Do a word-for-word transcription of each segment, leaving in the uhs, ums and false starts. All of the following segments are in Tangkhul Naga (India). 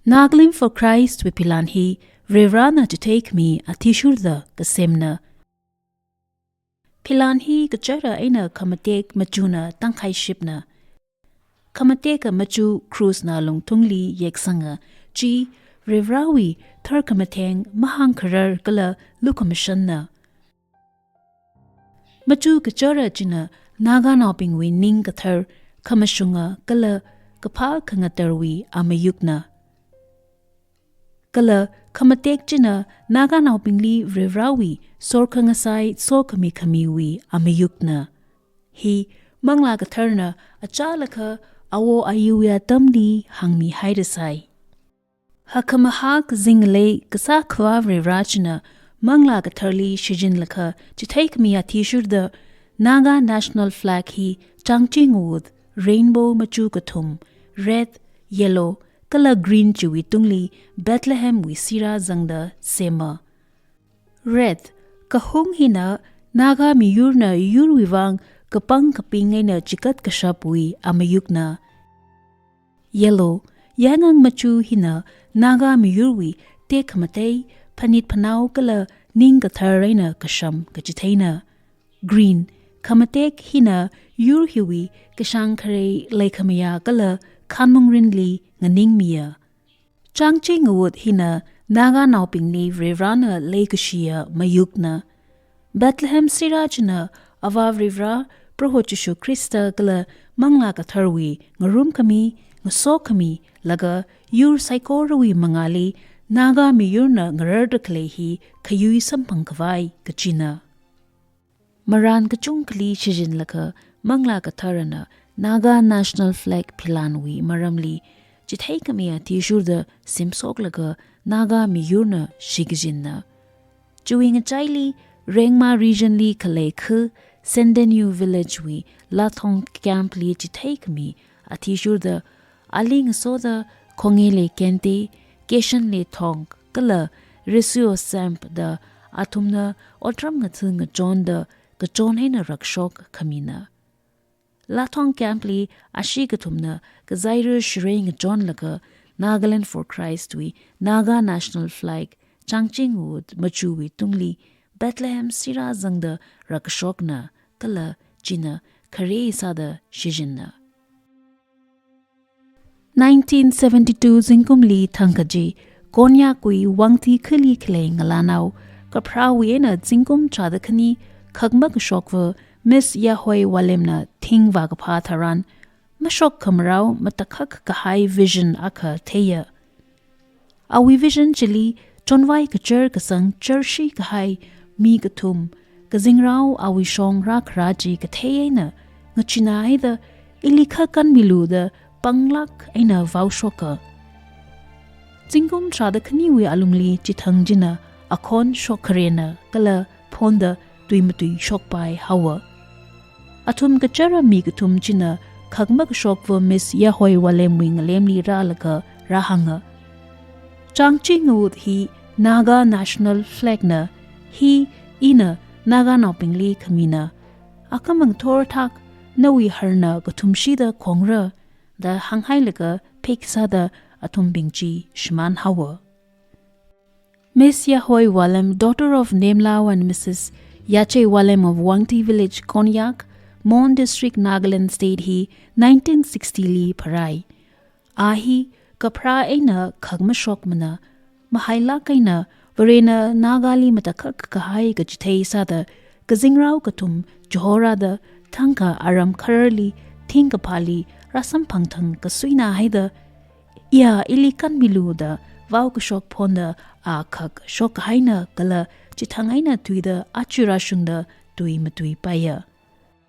Nagalim for Christ wui philan hi Varivarana chitheikhami athishurda kasemna. Philan hi kachara eina khamatek machuna tangkhaishipna. Khamateka machu krusna lungthungli yeksanga, chi Varivarawui tharkhamatheng mahāngkharar kala lukhamashanna. Machu kachara china Naganaobingwui ning kathar, khamashunga kala kaphā khangatarwui amayukna. Kala khamatek china Naganaobingli Varivarawui sorkhangasai sokhami khamiwui amayukna. Hi Manglā Katharna achālakha awo ayiwui atamli hāngmihairasai. Hakkhamahā kazing ngalei kasā Akhava Varivara china Manglā Katharli shichinlaga chitheikhami athishurda Naga National Flag hi changchi ngawut rainbow machu kathum, red, yellow, kala green chiwui tungli Bethlehemwui sirā zangda sema. Red, kahung hina Naga miyurna yurwui vang kapang kaping eina chikat kashapwui amayukna. Yellow, yaingang machu hina Naga miyurwui tekhamatei, phanit phanao kala ning kathar eina kasham kachitheina. Green, khamatek hina yur hiwui kashāng kharei leikhamayā kala khanmungrinli nganingmiya. Changchi ngawut hina Naganaobingli Varivarana leikashiya mayukna. Bethlehem sirā china Avā Varivara, Proho Jishu Khrista kala Manglā Katharwui ngarumkhami, ngasokhami, laga yur saikorawui mangāli Naga miyurna ngararda khalei hi khayui samphang khavai kachina. Marān kachungkhali shichinlaga Manglā Katharana Naga National Flag philanwui maramli chitheikhami athishurda simsoklaga Naga miyurna shikachinna. Chiwui ngachaili Rengma regionli khalei khu Sendenyu village wui Lathong campli chitheikhami athishurda ali ngasoda Khongele Kente, Keshanle Thong, kala Resuo Semp da athumna otram ngatha ngachonda kachon eina rakshok khamina. Lathong campli ashi kathumna kazaira shirei ngachonlaga Nagaland for Christ wui Naga National Flag changchi ngawut machuwui tungli Bethlehem sirā zangda rakashokna kala china khare sāda shichinna. Nineteen seventy-two zingkumli thangkaji, Konyakwui Wangti khali khalei ngalānao, kapharāwui eina zingkum tharāda khani khak makashokva Miss Yahoi Walemna thingvā kaphā tharan, mashok khamarao matakhak kahai vision akha theiya. Awui vision chili chonvai kachar kasang charshi kahai mi kathum, kazingrao awui shong rākhara chi kathei eina ngachina haida ili khakanmilu da panglāk eina vaoshoka. Zingkum tharāda khaniwui alungli chithang china akhon shokkharena kala phonda tui matui shokpai haowa. Athum kachara mi kathum china khak makashokva Miss Yahoi Walemwui ngalemli rālaga rāhānga, changchi ngawut hi Naga National Flag na, hi ina Naganaobingli khamina. Akhamang thor thak nawui harna kathumshida khongra da hānghailaga phek sāda athumbing chi shimān haowa. Miss Yahoi Walem, daughter of Nemlao and Missus Yache Walem of Wangti Village, Konyak, Mon District, Nagaland State hi nineteen sixty li pharai. A hi kapharā eina khak mashokmana, mahailāk eina Varena Nagali matakhak kahai kachithei sāda kazingrao kathum chihorāda thangkha aram khararli thingkaphāli rāsamphang thang kasuina haida, iya ili kanmilu da vaokashok phonda a khak shokkahaina kala chithang eina tuida aja rāshungda tui matuipaiya.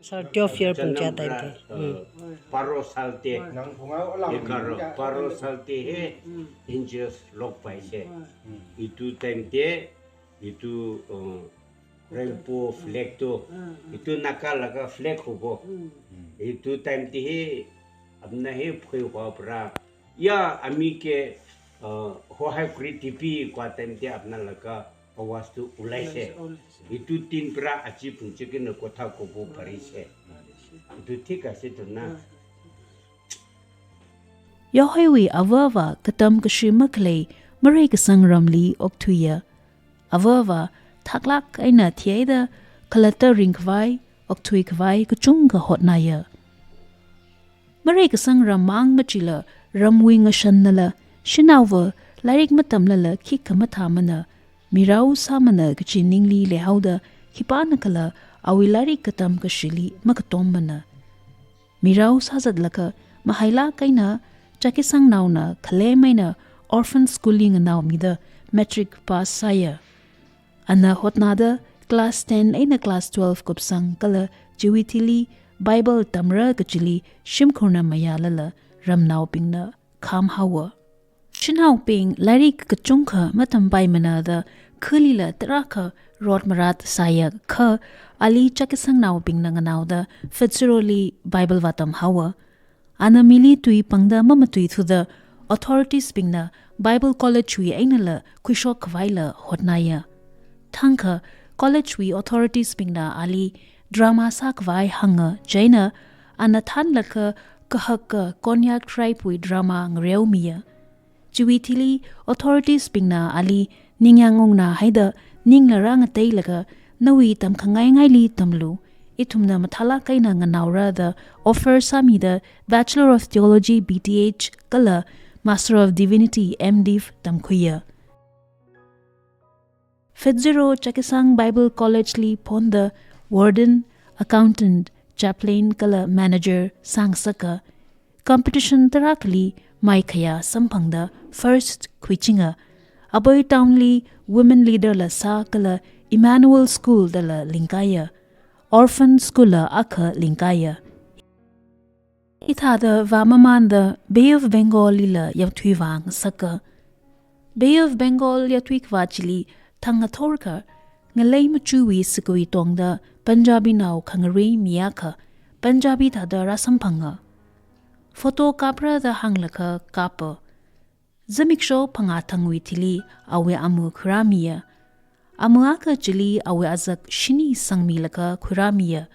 Sir, twelve year pungcha time te. Hmm. Baro salte. Nang phunga olang. Ye karo, baro salte he. Hmm. Angels lokpai se. Hmm. Itu time te, itu, uh, rainbow flag tu. Hmm. Itu Naga laga flag hubo. Hmm. Itu time te he, apna he phui hua pra. Ya, ami ke, uh, ho hai kuri T V kwa time te apna laga awas tu ulai se. Ulai se. Itu tin pra achi pungchikina kotha kobo pari se. Itu thik ase tu na. Yahoiwui avāva katam kashi makhalei mareikasang ramli okthuiya. Avāva thaklāk eina thihaida khalatta ringkhavai, okthuikhavai kachungkha hotnaya. Mareikasang ram mang machila ramwui ngashannala, shanaova lairik matamlala khikha mathāmana, mirao sāmana kachi ningli leihaoda khipānakhala awui lairik katam kashili makatommana. Mirao sāzatlaga mahailāk eina Chakesangnaona khalem eina orphan school li nganaomida matric pass sāya. Ana hotnada class ten eina class twelve kupsang kala chiwui thili Bible tamra kachili shimkhurna mayālala ramnaobingna khamhaowa. Shanaobing lairik kachungkha matampaimana da khalila tarākha rot marat sāya kha ali Chakesangnaobingna nganaoda Fitzroy li Bible vātamhaowa. Ana mili tui pangda mamatuithuda authorities bingna Bible College wui einala khuishok khavaila hotnaya. Thangkha college wui authorities bingna ali drama sākhavai hānga, chieina ana thanlaga kahaka Konyak tribe wui drama ngareomiya. Chiwui thili authorities bingna ali ningyāng ungna haida ningla rāngateilaga nawui tamkhangaingaili tamlu, ithumna mathālāk eina nganaora da offer sāmida Bachelor of Theology B Th kala Master of Divinity M Div tamkhuiya. Fitzroy Chakesang Bible College li phonda warden, accountant, chaplain kala manager sāngasaka. Competition tarākhali maikhayā samphangda first khuichinga. Aboi Town li women leader la sā kala Emmanuel School dala lingkaiya. Orphan School la akha lingkaiya. Hithāda vāmamanda Bay of Bengal lila yaothui vāngasaka. Bay of Bengal yaothui khavā chili thang ngathorkha ngalei machuwui sakui tongda Punjabinao khangarei mi akha Punjabi thāda rāsamphanga. Photo kapra da hānglaga kapa. Zimiksho phangā thangwui thili awui amu khuirāmiya. Amu akha chili awui azak shini sangmilaga khuirāmiya.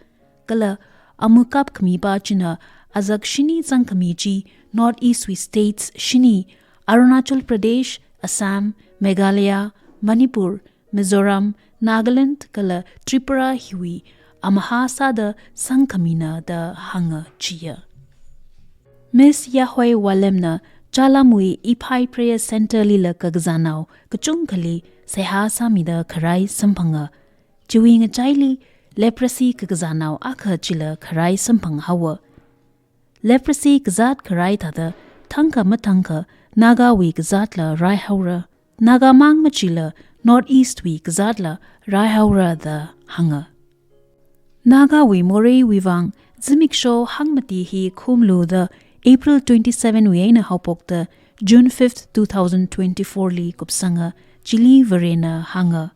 Kala amu kapkhami pa china azak shini zangkhami chi North East wui states shini, Arunachal Pradesh, Assam, Meghalaya, Manipur, Mizoram, Nagaland kala Tripura hiwui amahā sāda sangkhamina da hānga chiya. Miss Yahoi Walem na Chalamwui Iphai Prayer Centre lila kakazānao kachungkhali seihā sāmida kharai samphanga. Chiwui ngachaili leprosy kakazānao akha chila kharai samphanghaowa. Leprosy kazāt kharai thāda thangkha mathangkha Nagawui kazātla raihaora. Naga mang machila North East wui kazātla raihaora da hānga. Nagawui moreiwui vang zimiksho hangmati hi khumlu da April twenty-seven wui eina haophokta June fifth, two thousand twenty-four li kupsanga, chili Varena hānga.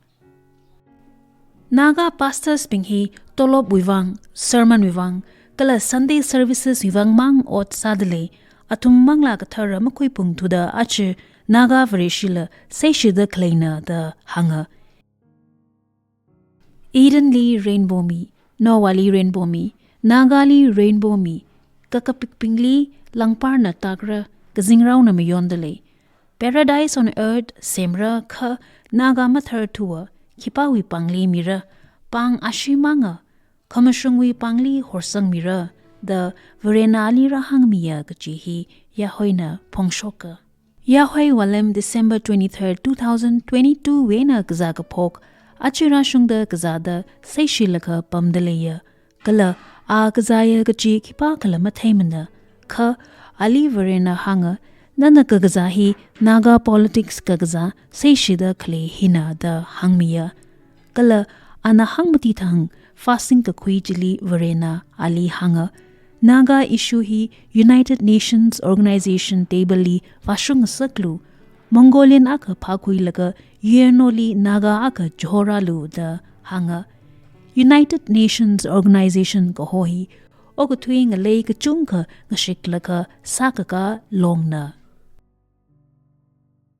Naga pastors bing hi tolopwui vang, sermon wui vang, kala Sunday services wui vang mang ot sādalei, athum Manglā Kathara makhuiphungthuda aja Naga Vareshila seishida khaleina da hānga. Eden li rainbow mi, Noah li rainbow mi, Naga li rainbow mi, kakapikbingli langparna takra, kazingraona mayondalei. Paradise on earth semra kha Naga matharthuwa, khipāwui pāngli mira, pāng ashee manga, khamashungwui pāngli horsangmira, da Varena ali rāhāngmiya kachi hi Yahoina phongshoka. Yahoi Walem December twenty-third, two thousand twenty-two wui eina kazā kaphok, aja rāshungda kazāda seishilaga pamdaleiya. Kala a kazāya kachi khipākhala matheimana. Kha ali Varena hānga, nana kakazā hi Naga politics kakazā seishida khalei hina da hāngmiya. Kala ana hangmati thang fasting kakhui chili Varena ali hānga, Naga issue hi United Nations Organization table li vāshungngasaklu, Mongolian akha phākhuilaga U N O li Naga akha chihorālu da hānga. United Nations Organization kaho hi okathui ngalei kachungkha ngashiklaga sākakā longna.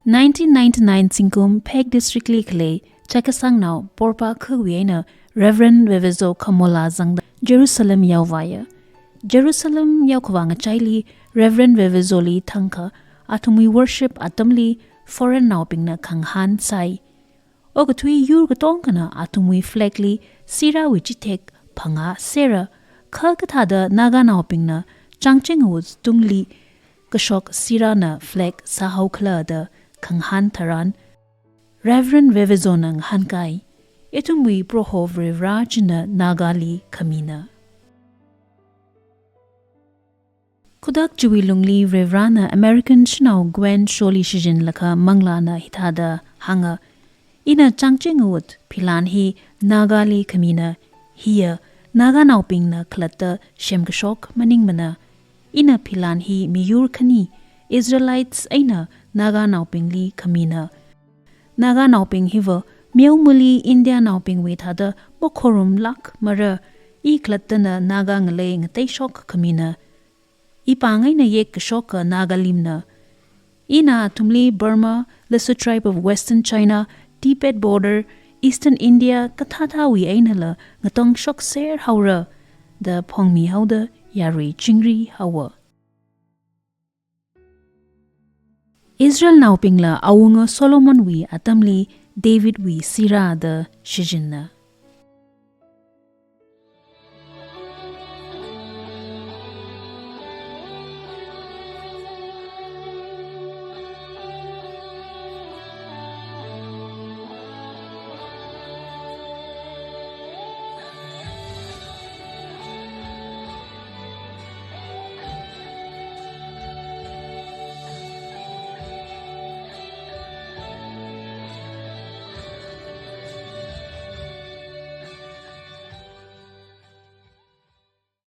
Nineteen ninety-nine zingkum Phek District li khalei Chakhesang nao porpa khawui eina Reverend Vevezo Khamola zangda Jerusalem yaovāya. Jerusalem yaokhavā ngachaili Reverend Vevezoli thangkha athumwui worship atamli foreign naobingna khangahān sai. Okathui yur katongkhana athumwui flag li sirāwui chithek phangā sera, kha kathāda Naga naobingna changching awut tungli kashok sirāna flag sāhaokhala da khangahān tharan, Reverend Vevezona ngahānkai, ithumwui Proho Varivara china Nagali khamina. Khudak chiwui lungli Varivarana American shanao Gwen Sholi shijinlaga manglāna hithāda hānga, ina changching awut philan hi Nagali khamina, hiya Naga naobingna khalatta semkashok maningmana. Ina philan hi miyur khani, Israelites eina Naga naobingli khamina. Naga naobing hiva meomali India naobingwui thāda makhorum lāk mara, i khalattana Naga ngalei ngateishok khamina. I pāng eina yekkashoka Naga limna. Ina athumli Burma, Lesser Tribe of Western China, Tibet border, Eastern India kathāthāwui einala ngatongshok serhaora da phongmihaoda yarui chingri haowa. Israel naobingla awunga Solomonwui atamli Davidwui sirā da shijinna.